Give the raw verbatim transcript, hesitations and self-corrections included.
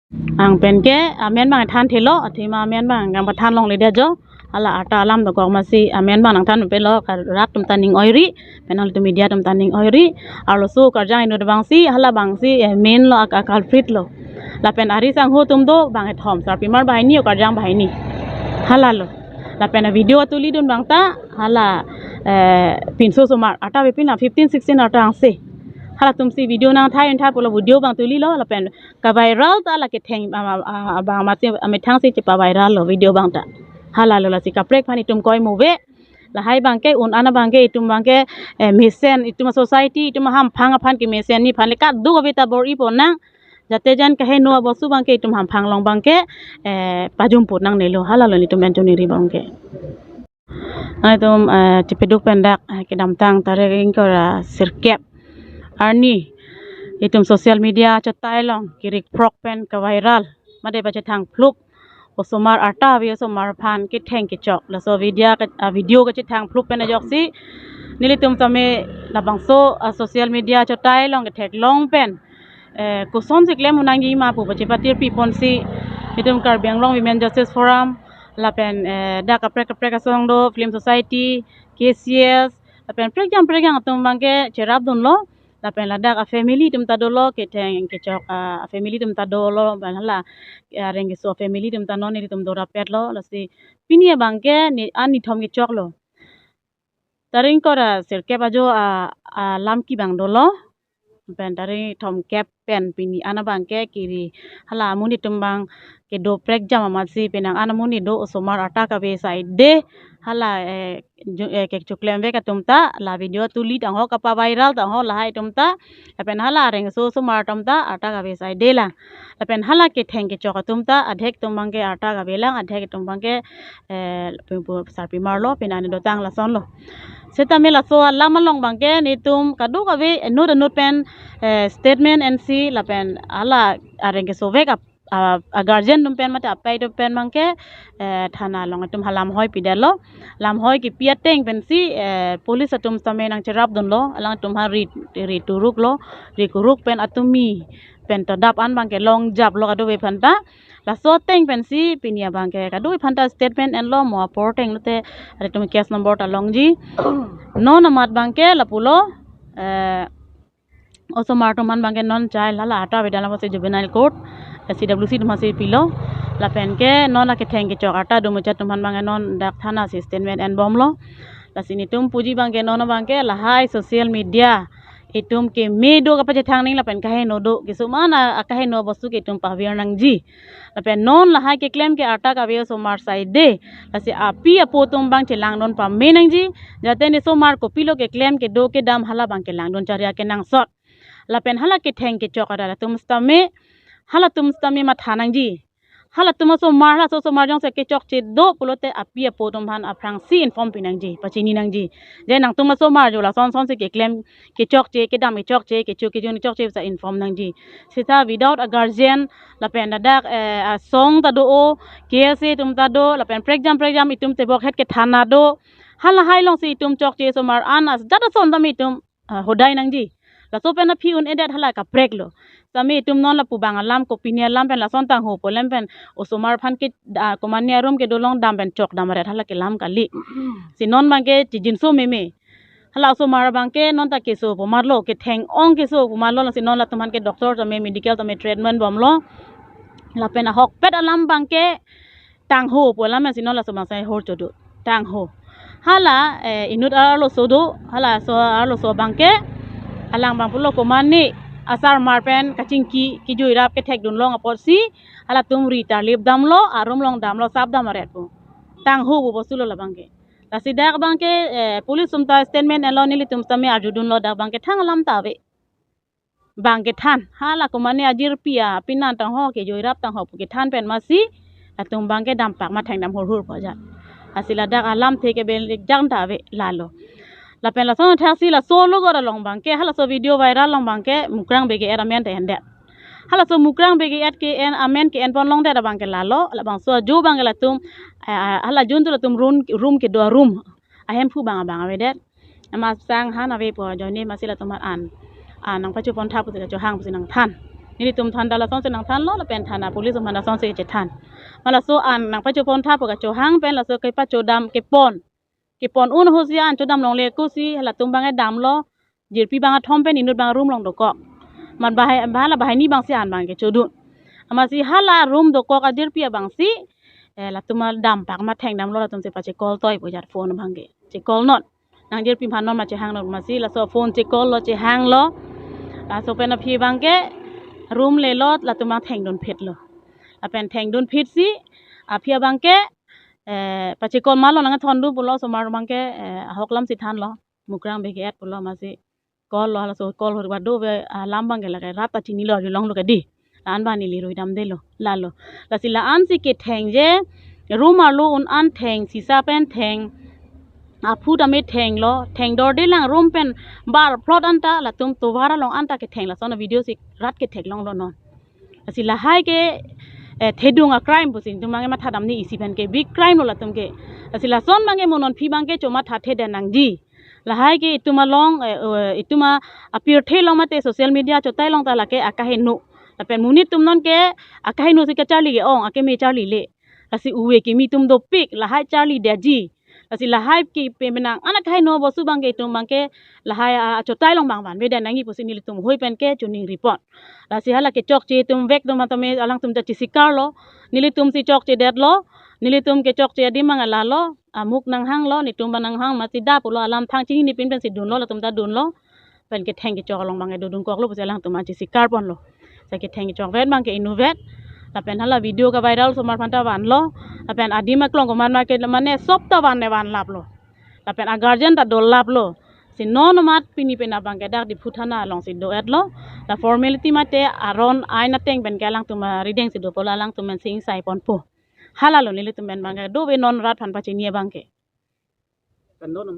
Ang pen ke amen bang than thelo, athema amen bang nang pathan longle dia jo. Hala arta alam dokok masi amen bang nang than pelo, karak atum ta ning oiri, pen nang tum media atum ta ning oiri. Arloso karjang inut bang si, hala bang si, eh, main lo, ak-, a culprit lo. Lapen ari sangho atum do bang kethom, sarpimar banghini, o karjang banghini. Hala lo. Lapen video tuli dun bang ta, hala, eh, pinso osomar, arta ave pin la fifteen sixteen arta angse. Hala atum si video nang thai, thai pulo video bang tuli lo, lapen ka-viral ta la ketheng, a, a, a, bang mati amethang si chepa-viral lo video bang ta. Hala lo, lasi kaprek aphan itum koi move. Lahai bang ke un-an abang ke itum bang ke, eh, mesen, itum society, itum hamphang aphan kemesen ni aphan le kadokave ta bor-ipo nang. Jate jan kaheno abostu bang ke itum hamphang along bang ke, eh, pajum put nangnelo, hala lo nelitum pen choningri bang ke. Nangtum, eh, chepaduk pen dak, eh, kedamtang tarik ingkoi ra sirkep arni itum social media chotai along kerik phrok pen ka-viral, mate pachethang phlup, osomar arta ave osomar aphan ketheng kechok, laso video ke, ah, video kachethang phlup pen ajoksi nelitum tame labangso, ah, social media chotai along ketheklong pen, eh, kosonsi klem un nangji ma pu pachepatirpi ponsi itum Karbi Anglong Women Justice Forum lapen, eh, dak kaprek kaprek asong do, Film Society, K C S, lapen prekjam prekjam atum bang ke cherap dunlo. Lapen ladak a-family atum ta dolo, ketheng kechok a-family atum ta dolo, lapen hala areng keso a-family atum ta non nelitum dorapet lo, lasi pini abang ke ni, an nithom kechok lo. Tarik ingkoi ra sirkep ajo a, alam kibang dolo. Pen tarik thomkep pen pini an abang ke kiri, hala amonit atum bang kedo prekjam amatsi penang an amonit do, osomar arta kave saide, hala, eh, ju-, eh, kechoklemvek atum ta la video tuli tangho, kapa-viral tangho lahai atum ta. Lapen hala areng keso osomar atum ta arta kave saide lang. Lapen hala ketheng kechok atum ta adhek atum bang ke arta kave lang, adhek atum bang ke, eh, pu, pu, sarpimar lo, penang ni dotang lason lo. Setame laso alam along bang ke nelitum kadokave inut inut pen, eh, statement ensi lapen hala areng kesovek ap-, a, a-guardian atum pen mate apai atum pen bang ke, eh, thana along itum ha lamhoi pidetlo. Lamhoi kepi ateng pensi, eh, police atum setame nangcherap dunlo, alangtum ha ri, ri turuk lo, ri kuruk pen atumi pen todap an bang ke long jap lo kadokave aphanta. Laso ateng pensi pini abang ke kadokave aphanta statement enlo, mo apor ateng lote atum case number ta longji. Non amat bang ke lapulo, eh, osomar atum aphan bang ke non child, hala arta avedet apotsi juvenile court, eh, C W C atum aphansi pilo. Lapen ke non la ketheng kechok arta do muchot atum aphan bang ke non dak thana si statement enbomlo. Lasi nelitum puji bang ke non bang ke lahai social media itum keme do kapachethang nangji lapen kaheno do, keso man a, akaheno bostu ke itum pavir nangji. Lapen non lahai keklem ke arta kave osomar saide, lasi api apo atum bang chelangdun pame nangji, jate ne osomar kopilo keklem kedo kedam hala bang kelangdun charya kenangsot. Lapen hala ketheng kechok arat atum setame, halatum setame matha nangji. Halatum osomar, halaso osomar jongsi kechokche do pulote api apo atum aphan aphrangsi inform pi nangji, pachini nangji. Je nangtum osomar jo lason sonsi keklem kechokche, kedam kechokche, kecho kejun kechokche pusi inform nangji. Seta without a guardian, lapen ladak, eh, asong ta do-o, K S A atum ta do, lapen prekjam prekjam itum tebok het ke thana do. Halahai alongsi itum chokche osomar an as jat ason tame itum, ah, hodai nangji. Laso pen aphi un-edet hala kaprek lo. Setame itum non lapu bang alam, kopine alam pen lason tangho pu alam pen osomar aphan ke, ah, komane arum kedo along dam pen chok dam aret hala kelam kali. Si non bang ke chijinso meme. Hala osomar bang ke non ta keso pu marlo, ketheng ong keso pu marlo, si non latum aphan ke doctor tame medical tame treatment bomlo. Lapen ahokpet alam bang ke tangho pu alam si non laso bang sai hor chodo. Tangho. Hala, eh, inut arloso do, halaso arloso bang ke alang bang pulo komane asarmar pen kachingki, kejui rap kethekdun long apotsi halatum ri tarlip damlo, arum along damlo, sap dam aret pu. Tangho pu bostu lo labang ke. Lasi dak bang ke, eh, police atum ta statement enlo, nelitum setame arjudunlo, dak bang ke thang alam ta ave. Bang kethan, hala komane ajirpi apinan tangho, kejui rap tangho pu kethan pen masi latum bang ke dampak matheng dam hurhur pu ajat. Lasi ladak alamthe ke bel jang ta ave lalo. Lapen lason athak si laso logot along bang ke, halaso video viral along bang ke Mukrang B G F amen ta endet. Halaso Mukrang B G F ke en amen ke enpon longdet abang ke lalo, labangso ajo bang ke latum, eh, eh, hala juntu latum room, room kedo room ahemphu bang abang avedet. Amat sang han ave pu ajoine masi latum an, an nangpacho pon tha pusi kachohang pusi nangthan. Nelitum thanda lasonsi nangthanlo, lapen thana police atum thanda lasonsi chethan. Ma laso an nangpachopontha pu kachohang pen laso kepachodam kepon. Kepon un ahutsi an chodam longle kusi, halatum abang damlo, jirpi abang athom pen inut abang room along dokok. Mat bahai, bahala bahai ni abangsi an abang kechodun. Amatsi hala room dokok ajirpi abangsi, eh, latum adampak ma thengdamlo, latumsi pachecall toi pu ajat phone abang ke. Checall non. Nang jirpi aphan non ma chehang non, amatsi laso phone checall lo, chehanglo. Laso pen aphi abang ke room lelo, latum abang thengdunphitlo. Lapen thengdunphitsi aphi abang ke, eh, pachecall ma lo, nangthondun pulo, osomar abang ke, eh, ahok lamsi thanlo. Mukrang bege-et pulo, amatsi call lo, halaso call hori vado ve alam abang ke lake rat ta chinilo, arjulonglo ke di. La-an abang neli rui damdelo, lalo. Lasi la-ansi kethengje, room arlo un an theng, sisa pen theng, aphu tame thenglo, thengdorde lang room pen bar plot anta, latum tovar along anta ketheng, lason avideo si rat ketheklonglo non. Lasi lahai ke, eh, thedung acrime pusi itum abang ke mathadamji, isi pen ke big crime lo latum ke. Lasi lason abang ke mo non aphi abang ke chomathathe det nangji. Lahai ke itum along, eh, eh, itum a, apirthe along mate social media achotai along ta lake akaheno. Lapen monit atum non ke akahenosi kacharli ke-ong, akeme charlile. Lasi uve kimi atum dopik, lahai charlidetji. Lasi lahai ke pemenang an akaheno bosu abang ke itum abang ke lahai a, achotai along abang vanvedet nangji pusi nelitum hoi pen ke choningri pon. Lasi hala kechokche atum vek atum matame alangtum ta chesikarlo. Nelitumsi chokchedetlo. Nelitum kechokche adim abang lalo. Amuk nanghanglo, netum abang nanghang, amatsi da pulo, alam thang chinine pin pensi dunlo, latum ta dunlo. Pen ketheng kechok along abang ke dodunkoklo pusi alangtum an chesikar ponlo. Sa ketheng kechok vet abang ke inutvet. Lapen hala video keviral osomar aphanta vanlo. Lapen adim aklong komat ma ke mane sop ta van ne vanlaplo. Lapen aguardian ta dolaplo. Si non amat pini pen abang ke dak Diphu thana alongsi do-etlo. La formality mate aron ain ateng pen ke alangtum aridengsi dopo, la alangtum an si ingsai ponpo. Halalo nelitum pen abang ke dove non rat aphan pachini abang ke.